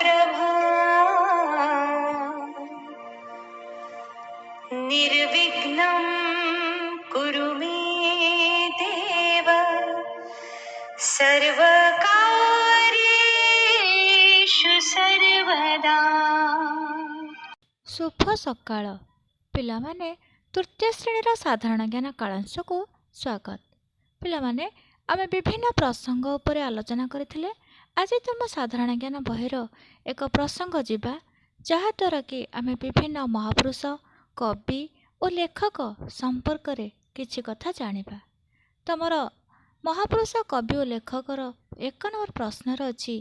प्रभा। निर्विघ्नं कुरु मे देव, सर्वकार्येषु सर्वदा। ଶୁଭ ସକାଳ ପିଲାମାନେ। ତୃତୀୟ ଶ୍ରେଣୀର ସାଧାରଣ ଜ୍ଞାନ କାଳାଂଶକୁ ସ୍ୱାଗତ। ପିଲାମାନେ, ଆମେ ବିଭିନ୍ନ ପ୍ରସଙ୍ଗ ଉପରେ ଆଲୋଚନା କରିଥିଲେ। ଆଜି ତୁମ ସାଧାରଣ ଜ୍ଞାନ ବହିର ଏକ ପ୍ରସଙ୍ଗ ଯିବା, ଯାହାଦ୍ୱାରା କି ଆମେ ବିଭିନ୍ନ ମହାପୁରୁଷ, କବି ଓ ଲେଖକ ସମ୍ପର୍କରେ କିଛି କଥା ଜାଣିବା। ତମର ମହାପୁରୁଷ, କବି ଓ ଲେଖକର 1 ନମ୍ବର ପ୍ରଶ୍ନରେ ଅଛି,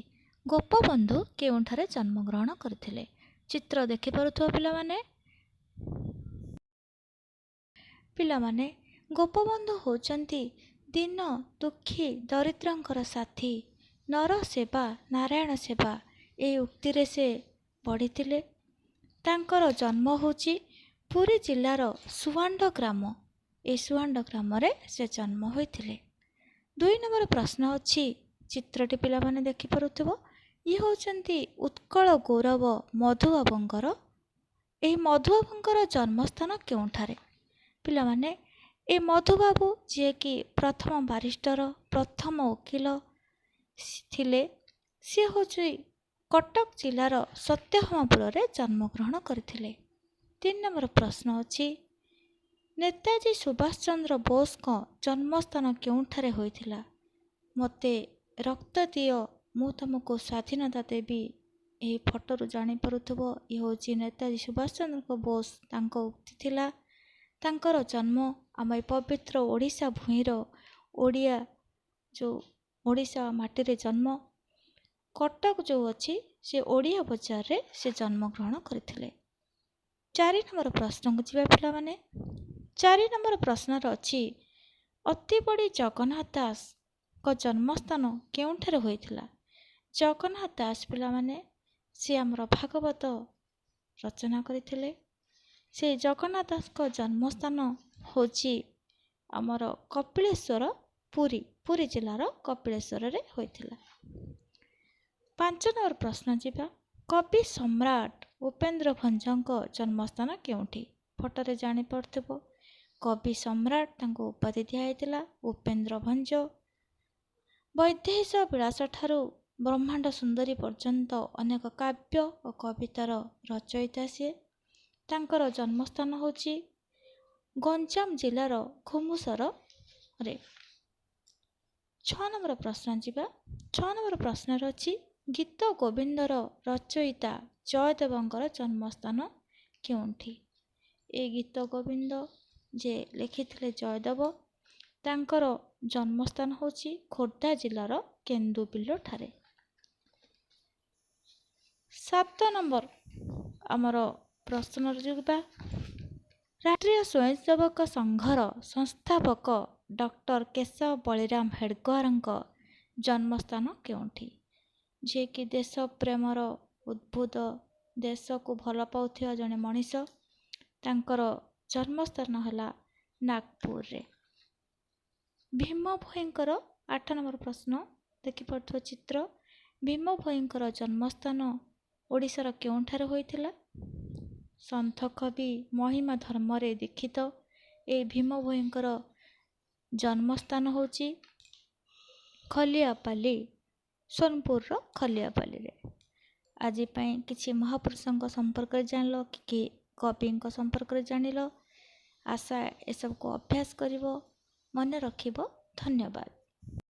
ଗୋପବନ୍ଧୁ କେଉଁଠାରେ ଜନ୍ମଗ୍ରହଣ କରିଥିଲେ? ଚିତ୍ର ଦେଖିପାରୁଥିବ ପିଲାମାନେ। ପିଲାମାନେ, ଗୋପବନ୍ଧୁ ହେଉଛନ୍ତି ଦୀନ ଦୁଃଖୀ ଦରିଦ୍ରଙ୍କର ସାଥୀ। ନର ସେବା ନାରାୟଣ ସେବା, ଏହି ଉକ୍ତିରେ ସେ ବଢ଼ିଥିଲେ। ତାଙ୍କର ଜନ୍ମ ହେଉଛି ପୁରୀ ଜିଲ୍ଲାର ସୁଆଣ୍ଡ ଗ୍ରାମ। ଏହି ସୁଆଣ୍ଡ ଗ୍ରାମରେ ସେ ଜନ୍ମ ହୋଇଥିଲେ। 2 ନମ୍ବର ପ୍ରଶ୍ନ ଅଛି, ଚିତ୍ରଟି ପିଲାମାନେ ଦେଖିପାରୁଥିବ। ଇଏ ହେଉଛନ୍ତି ଉତ୍କଳ ଗୌରବ ମଧୁବାବୁଙ୍କର। ଏହି ମଧୁବାବୁଙ୍କର ଜନ୍ମସ୍ଥାନ କେଉଁଠାରେ? ପିଲାମାନେ, ଏ ମଧୁବାବୁ ଯିଏକି ପ୍ରଥମ ବାରିଷ୍ଟର, ପ୍ରଥମ ଓକିଲ ଥିଲେ, ସିଏ ହେଉଛି କଟକ ଜିଲ୍ଲାର ସତ୍ୟଭାମାପୁରରେ ଜନ୍ମଗ୍ରହଣ କରିଥିଲେ। 3 ନମ୍ବର ପ୍ରଶ୍ନ ଅଛି, ନେତାଜୀ ସୁଭାଷ ଚନ୍ଦ୍ର ବୋଷଙ୍କ ଜନ୍ମସ୍ଥାନ କେଉଁଠାରେ ହୋଇଥିଲା? ମୋତେ ରକ୍ତ ଦିଅ, ମୁଁ ତୁମକୁ ସ୍ୱାଧୀନତା ଦେବି। ଏହି ଫଟୋରୁ ଜାଣିପାରୁଥିବ, ଇଏ ହେଉଛି ନେତାଜୀ ସୁଭାଷ ଚନ୍ଦ୍ରଙ୍କ ବୋଷ, ତାଙ୍କ ଉକ୍ତି ଥିଲା। ତାଙ୍କର ଜନ୍ମ ଆମ ଏ ପବିତ୍ର ଓଡ଼ିଶା ଭୂଇଁର ଓଡ଼ିଆ ଯେଉଁ ଓଡ଼ିଶା ମାଟିରେ ଜନ୍ମ, କଟକ ଯେଉଁ ଅଛି ସେ ଓଡ଼ିଆ ବଜାରରେ ସେ ଜନ୍ମଗ୍ରହଣ କରିଥିଲେ। 4 ନମ୍ବର ପ୍ରଶ୍ନକୁ ଯିବା ପିଲାମାନେ। 4 ନମ୍ବର ପ୍ରଶ୍ନର ଅଛି, ଅତିବଡ଼ି ଜଗନ୍ନାଥ ଦାସଙ୍କ ଜନ୍ମସ୍ଥାନ କେଉଁଠାରେ ହୋଇଥିଲା? ଜଗନ୍ନାଥ ଦାସ ପିଲାମାନେ, ସେ ଆମର ଭାଗବତ ରଚନା କରିଥିଲେ। ସେ ଜଗନ୍ନାଥ ଦାସଙ୍କ ଜନ୍ମସ୍ଥାନ ହେଉଛି ଆମର କପିଳେଶ୍ୱର ପୁରୀ, ପୁରୀ ଜିଲ୍ଲାର କପିଳେଶ୍ୱରରେ ହୋଇଥିଲା। 5 ନମ୍ବର ପ୍ରଶ୍ନ ଯିବା, କବି ସମ୍ରାଟ ଉପେନ୍ଦ୍ର ଭଞ୍ଜଙ୍କ ଜନ୍ମସ୍ଥାନ କେଉଁଠି? ଫଟୋରେ ଜାଣିପାରୁଥିବ, କବି ସମ୍ରାଟ ତାଙ୍କୁ ଉପାଧି ଦିଆହେଇଥିଲା ଉପେନ୍ଦ୍ର ଭଞ୍ଜ। ବୈଦେହୀଶ ବିଳାସ ଠାରୁ ବ୍ରହ୍ମାଣ୍ଡ ସୁନ୍ଦରୀ ପର୍ଯ୍ୟନ୍ତ ଅନେକ କାବ୍ୟ ଓ କବିତାର ରଚୟିତା ସିଏ। ତାଙ୍କର ଜନ୍ମସ୍ଥାନ ହେଉଛି ଗଞ୍ଜାମ ଜିଲ୍ଲାର ଘୁମୁସରରେ। 6 ନମ୍ବର ପ୍ରଶ୍ନ ଯିବା। 6 ନମ୍ବର ପ୍ରଶ୍ନରେ ଅଛି, ଗୀତ ଗୋବିନ୍ଦର ରଚୟିତା ଜୟଦେବଙ୍କର ଜନ୍ମସ୍ଥାନ କେଉଁଠି? ଏ ଗୀତ ଗୋବିନ୍ଦ ଯେ ଲେଖିଥିଲେ ଜୟଦେବ, ତାଙ୍କର ଜନ୍ମସ୍ଥାନ ହେଉଛି ଖୋର୍ଦ୍ଧା ଜିଲ୍ଲାର କେନ୍ଦୁବିଲଠାରେ। 7 ନମ୍ବର ଆମର ପ୍ରଶ୍ନର ଯିବା, ରାଷ୍ଟ୍ରୀୟ ସ୍ୱୟଂସେବକ ସଂଘର ସଂସ୍ଥାପକ ଡକ୍ଟର କେଶବ ବଳିରାମ ହେଡ଼ଗେୱାରଙ୍କ ଜନ୍ମସ୍ଥାନ କେଉଁଠି? ଯିଏକି ଦେଶ ପ୍ରେମର ଉଦ୍ଭୁତ, ଦେଶକୁ ଭଲ ପାଉଥିବା ଜଣେ ମଣିଷ, ତାଙ୍କର ଜନ୍ମସ୍ଥାନ ହେଲା ନାଗପୁରରେ। ଭୀମ ଭୋଇଙ୍କର 8 ନମ୍ବର ପ୍ରଶ୍ନ ଦେଖିପାରୁଥିବା ଚିତ୍ର, ଭୀମ ଭୋଇଙ୍କର ଜନ୍ମସ୍ଥାନ ଓଡ଼ିଶାର କେଉଁଠାରେ ହୋଇଥିଲା? ସନ୍ଥ କବି ମହିମା ଧର୍ମରେ ଦୀକ୍ଷିତ ଏହି ଭୀମ ଭୋଇଙ୍କର ଜନ୍ମସ୍ଥାନ ହେଉଛି ଖଲିଆପାଲି, ସୋନପୁରର ଖଲିଆପାଲିରେ। ଆଜି ପାଇଁ କିଛି ମହାପୁରୁଷଙ୍କ ସମ୍ପର୍କରେ ଜାଣିଲ, କି କବିଙ୍କ ସମ୍ପର୍କରେ ଜାଣିଲ। ଆଶା ଏସବୁକୁ ଅଭ୍ୟାସ କରିବ, ମନେ ରଖିବ। ଧନ୍ୟବାଦ।